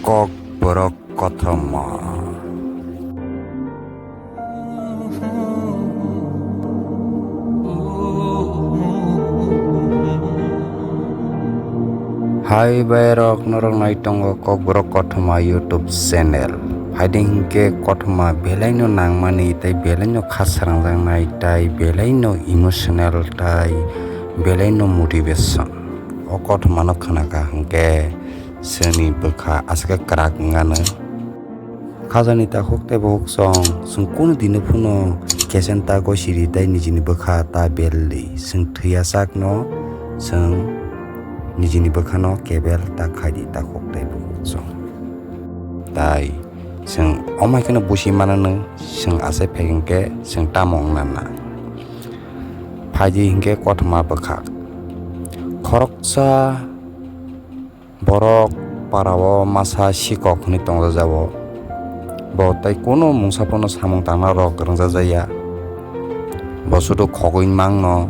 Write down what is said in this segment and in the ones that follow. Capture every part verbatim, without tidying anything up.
Kokborok kothoma. Hai bairok, norok nai tongo Kokborok Kothoma YouTube channel. Phaidi hinkhe kothoma belaino nangmani tei belaino kha srangjaknai tei belaino emotional tei belaino motivation. O kothomano khnakha hinkhe chwngni bwkha aswk kwrak wngano. Khajani takhuk tei bukhuk song, chwng kunu dino phano kesen ta gosi ri tei nijini bwkha ta bel di. Chwng thwiya sakno chwng nijini bwkhano kebel ta khai di takhuk tei bukhuk song. Tai chwng omo hai kheno busi manano, chwng asai phai hinkhe chwng tamo wngna nang. Phaidi hinkhe kothoma bwkha. Khoroksa borok parao masa sikok hwnwi tongjajago. Bo tei kunu mungsa phano samung tangna rok rwngjakjakya. Bo sudu khogwi mangno,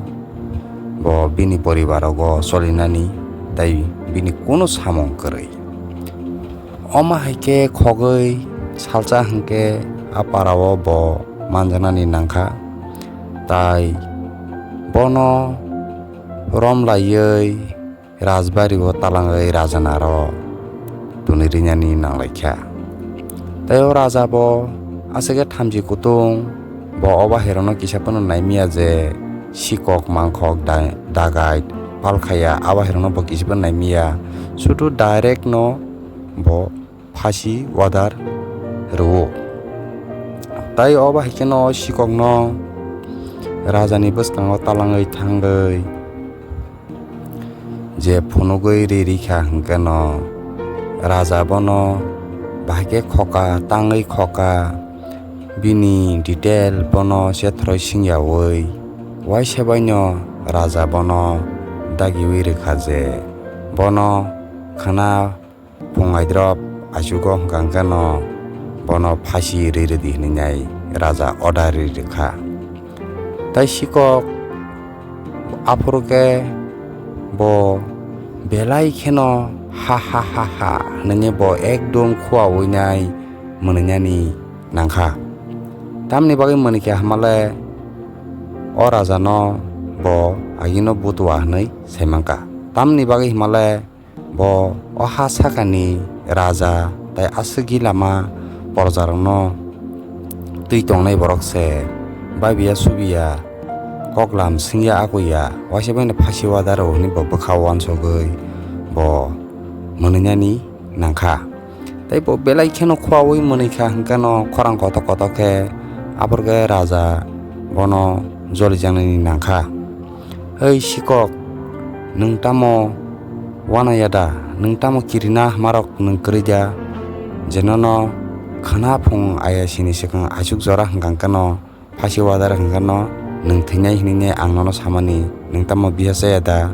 bo bini poribarogo cholinani tei bini kunu samung kwrwi. Omo hai khe khogwi salsa hwnkhe a parao bo manjaknani nangkha, tai bono rom laiwi rajbari o talangwi rajanaro twnwi rinani nanglaikha. Tei o raja bo aswk khe thamchi kutung, bo o bahai rokno kisa phano naimiya je sikok mangkhok da-, dagait palkhaya, a bahai rokno bo kisa phano naimiya, sudu direct no bo phasi order rwo. Tai o bahai kheno o sikokno rajani bwskango talangwi thangwi je phunugwi ri rikha hwnkhe no raja bono bahai khe khoka tangwi khoka, bini detail bono sethroi singyaui waisa baino raja bono dagiui rikha je bono khwna phung aidrop achugo hwnkha hwnkhe no bono phasi ri rwdi hwnwi nai raja order ri rwkha. Tai sikok aphuru khe bo belai kheno ha ha ha ha hwnwi bo ekdom khuaui nai mwnwi nani nangkha. Tamni bagwi mwnwi khe hamale o raja no bo agino butua hwnwi sai mankha. Tamni bagwi hamale bo o ha sakani raja tai aswk gilama porjarokno twi tongnai borok se, babiya subiya, koklam swngya akuya, waisa baino phasi order rw hwnwi bo bwkha uansugwi bo mwnwi nani nangkha. Tei bo belai kheno khuaui mwnwi kha hwnkhe no khorang kotor kotor khe aphuru khe raja bono jolijaknani nangkha. Hei sikok, nwng tamo uanaya da? Nwng tamo kirina hwnmarok nwng kwrwi da? Je nono khwna phung ayasini swkang aswk jora hwnkha hwnkhe no phasi order hwnkhe no nwng thwinai hwnwi ang nono samani, nwng tamo biya chaya da?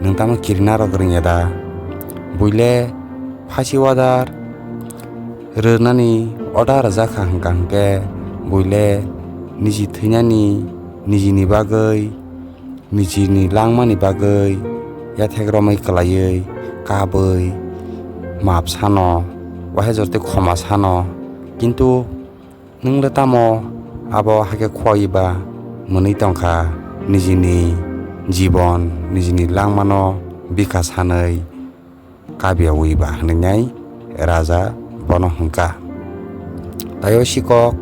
Nwng tamo kirinarok rwngya da? Buile phasi order rwnani order rwjak kha hwnkha hwnkhe buile niji thwinani, nijini bagwi, nijini langmani bagwi yathek romwi kwlaiwi kabwi maap sano, waisa jortwi khoma sano, kintu nwng le tamo abo hakhe khuaiwi ba mwnwi tongkha, nijini jibon, nijini langmano bikha sanwi kabiaui ba hwnwi nai raja bono hwnkha. Tai o sikok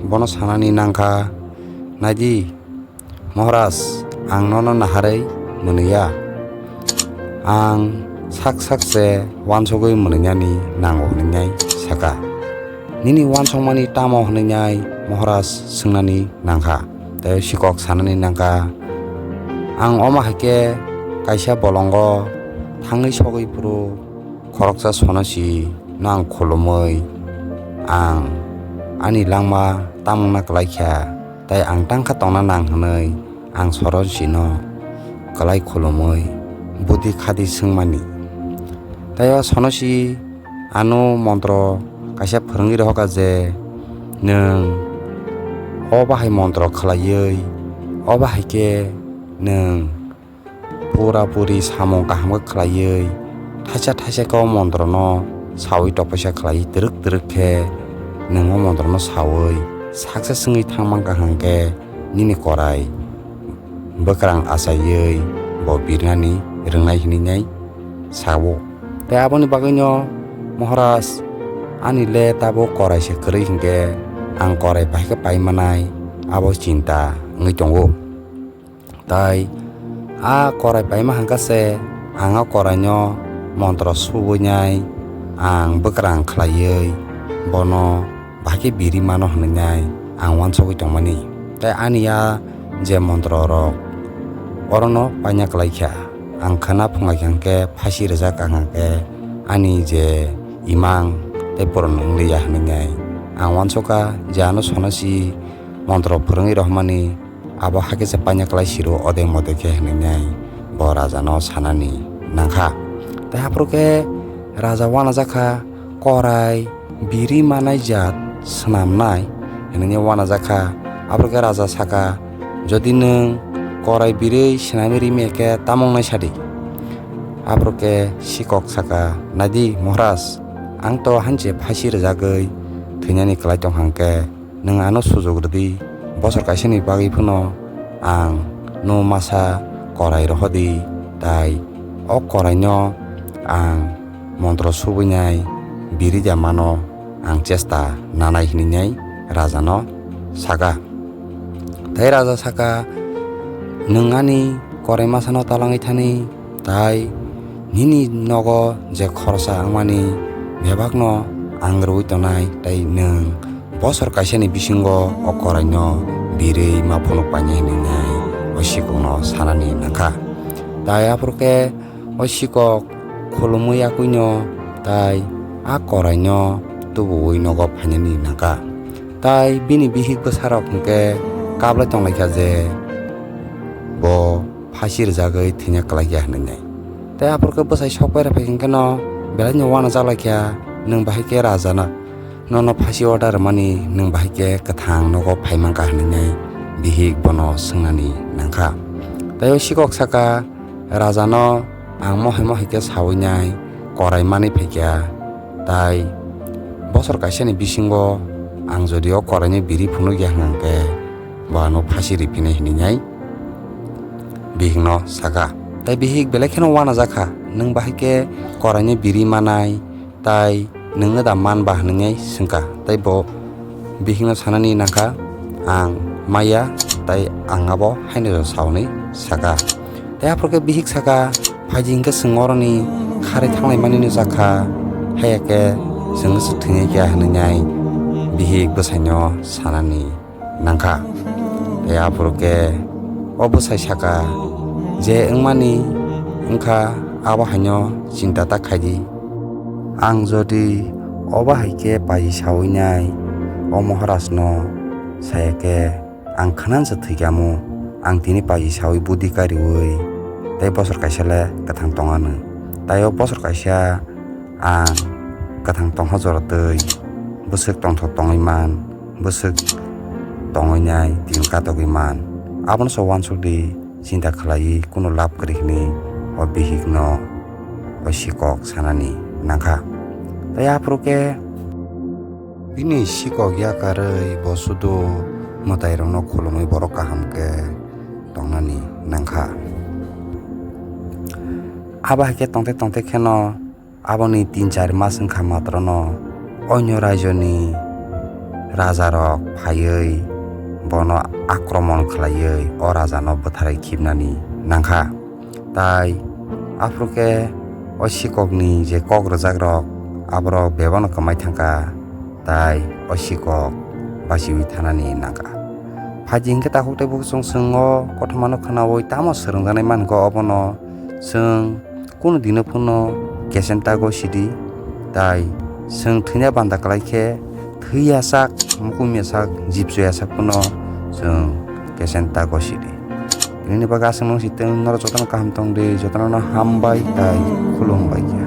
bono sanani nangkha, "Naidi, Maharaj, ang nono naharwi mwnwi ya. Ang sak sak se uansugwi mwnwi nani nango," hwnwi nai saka. "Nini uansukmani tamo?" hwnwi nai Maharaj swngnani nangkha. Tei sikok sanani nangkha, "Ang omo hai khe kaisa bolongo thangwi sogwi phuru khoroksa sonosi no ang khulumwi, ang ani langma tamungna kwlai kha, tei ang tangkha tongna nang hwnwi ang sonosi no kwlai khulumwi budi khadi swngmani." Tei o sonosi ano montro kaisa phwrwngwi rohorkha je, "Nwng o bahai montro khlaiwi, o bahai khe nwng pura puri samung kaham khe khlaiwi, thaisa thaisa khe o montrono sawi tokpaisa khlai twrwk twrwk khe nwng o montrono sawi success wngwi thang mankha hwnkhe nini korai bwkrang achaiwi bo birnani rwngnai hinwi nai sao. Tei aboni bagwino Maharaj, ani le tabuk korai se kwrwi hwnkhe ang korai bahai khe pai manai abo chinta wngwi tongo. Tai a korai paima hwnkha se ang o koraino montro subui nai ang bwkrang khlaiwi bono bahai khe biri mano hwnwi nai ang uansugui tongmani. Tai ani a je montro rok orono paina kwlai kha, ang khwna phunglai kha hwnkhe phasi rwjak ang hwnkhe ani je imang tei poron wngli ya hwnwi nai ang uansukha je ano sonasi montro phwrwngwi rohormani abo hakhe se paina kwlai siro odek modek khe hwnwi nai bo rajano sanani nangkha. Tai aphuru khe raja uanajak kha, korai biri manai jat swnamnai hwnwi uanajak kha. Aphuru khe raja saka, "Jodi nwng korai biri swnamwi rimi khe tamung nai sadi." Aphuru khe sikok saka, "Naidi Maharaj, ang to hanse phasi rwjagwi thwinani kwlai tong hwnkhe, nwng ano sujuk rwdi, bosor kaisani bagwi phano ang no masa korai rohordi, tai o koraino ang montro subui nai biri ja mano ang chesta nanai," hinwi nai rajano saka. Tai raja saka, "Nwng ani korai masano talangwi thani, tai nini nogo je khoroksa wngmani bebakno ang rwui tongnai, tai nwng bosor kaisani bisingo o koraino birwi ma phunuk painai," hinwi nai o sikokno sanani nangkha. Tai aphuru khe o sikok khulumwi yakuino tai a koraino tubuwi nogo phainani nangkha. Tai bini bihik bwsarok hwnkhe kablai tonglaikha je bo phasi rwjagwi thwina kwlai ya hwnwi nai. Tai aphuru khe bwsai sok pai rwphai hwnkhe no belai no uanajaklaikha, "Nwng bahai khe rajana nono phasi order rwmani nwng bahai khe kwthang nogo phai mankha?" hwnwi nai bihik bono swngnani nangkha. Tai o sikok saka, "Rajano ang mohai mohai khe sawi nai korai manwi phaikha, tai bosor kaisani bisingo ang jodi o koraino biri phunuk ya hwnkhe bo ano phasi riphinai," hinwi nai bihikno saka. Tai bihik belai kheno uanajakha, "Nwng bahai khe koraino biri manai, tai nwngno da man ba?" hwnwi swngkha. Tai bo bihikno sanani nangkha, "Ang maya, tai ang abo haino sawi," hwnwi saka. Tai aphuru khe bihik saka, "Phaidi hwnkhe chwng oroni kharwi thanglai mani nukjakha, haiya khe chwng se thwinai kha," hwnwi nai bihik bwsaino sanani nangkha. Tei aphuru khe o bwsai saka, "Je wngmani wngkha abo haino chinta ta khaidi. Ang jodi obo hai khe pai sawi nai o Maharajno saya khe ang khwnansa thwikhamu, ang tini pai sawi budi kariwi tei bosor kaisa le kwthang tongano. Tai o bosor kaisa ang kwthang tongha jora twi bwswk tongthok tongwi man, bwswk tongwi nai tini katogwi man. Abono se uansuk di, chinta khlaiwi kunu lab kwrwi," hwnwi o bihikno o sikok sanani nangkha. Tai aphuru khe bini sikok yakarwi bo sudu mwtairokno khulumwi borok kaham khe tongnani nangkha. Abo hai khe tongte tongte kheno aboni tin char mas wngkha matrono oinyo raijoni rajarok phaiwi bono akromon khlaiwi o rajano bwtharwi khibnani nangkha. Tai aphuru khe o sikokni je kok rwjakrok aborok bebakno kwmai thangkha, tai o sikok bachiwi thanani nangkha. Phaidi hwnkhe takhuk tei bukhuk chwng o kothomano khwnawi tamo swrwngjaknai mankha obono chwng kunu dino phano kesenta gosidi, tai chwng thwina banda kwlai khe thwi yachak, mukum yachak, jibsu yachak phano chwng kesenta gosidi. Tinini bagwi aswk nung si tong norok jotono kaham tong di, jotono no hambai tai khulumbai khe.